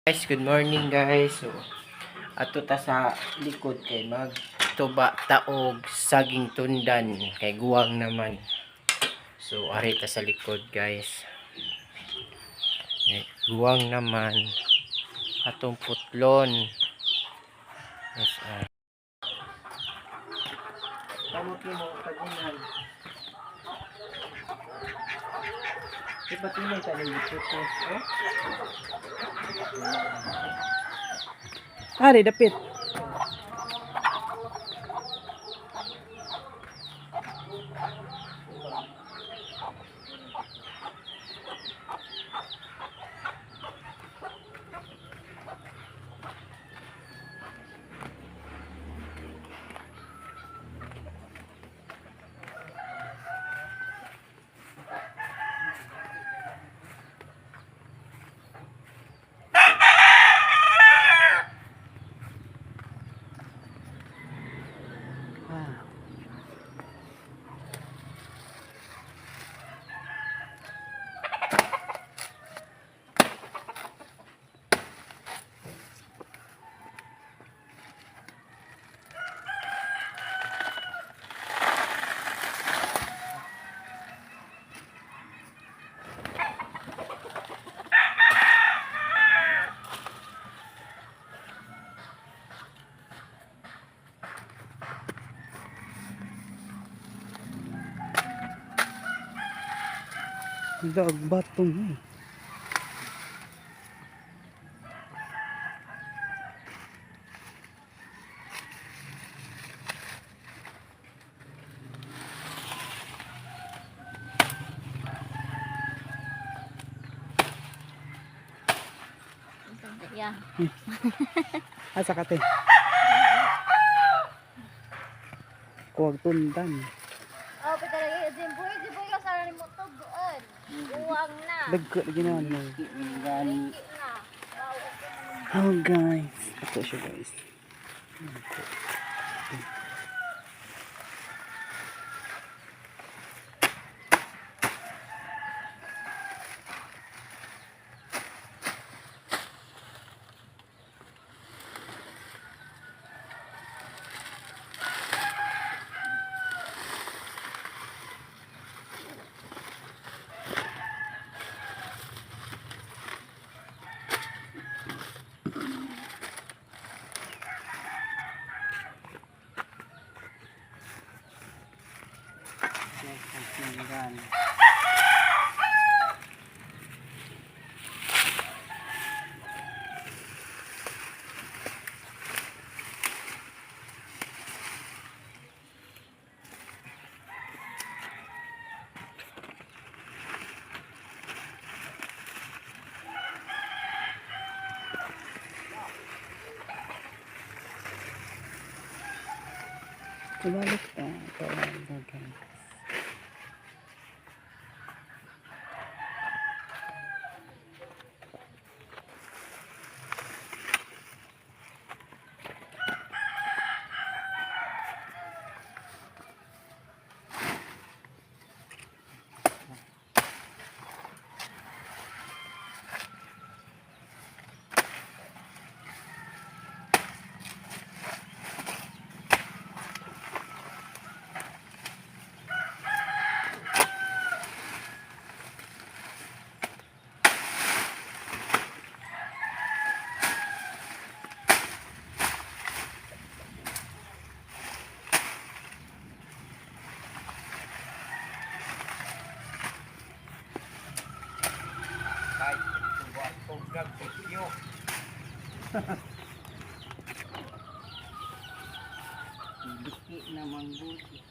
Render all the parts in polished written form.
Guys, good morning, guys. So, ato ta sa likod kay magtuba taog saging tundan kay guwang naman. So, ari ta sa likod, guys. Eh, guwang naman atong putlon. Yes. Kamot mo tagunan. Di ba tinay ta ng putos, oh? Ari, dapit. Ah. Dag batong eh. Yeah. Asa ka te? Kuwag tundan. Oh, pero talaga, Jimboy, Jimboy ka sana ni mo tuguan. Uwang na. Dagko lagi na ano. Gani. Liki na. Wow, okay na. Oh guys, ito siya, guys. Dagko. Gani. Ibalik ta. Ito lang guys. Ay, tuba tugag thank you. Biki naman buti.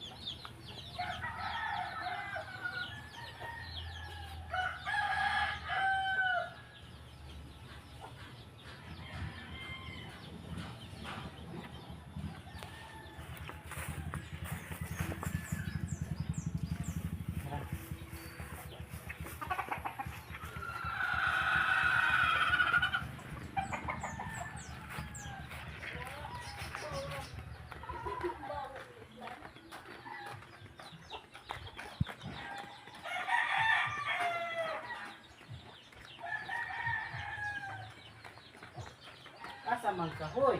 Asa man ka hoy?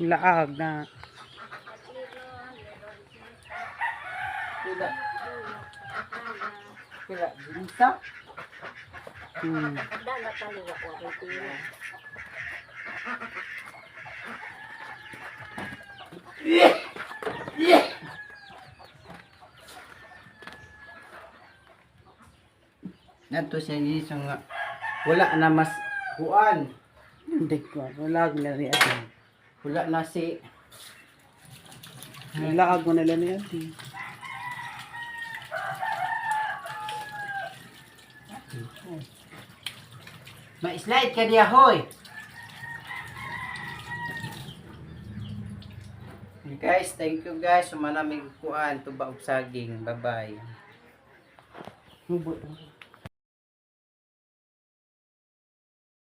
Laag na. Pila. Pila ginsa. Nato siya giso nga wala na mas kuan. Hindi ko. Laag na ni Ate. Wala na si Laag mo nila ni Ate. Ma-slide ka diya hoy. Guys, thank you guys. Sumana may kuan tuba og saging. Bye-bye. Hubot.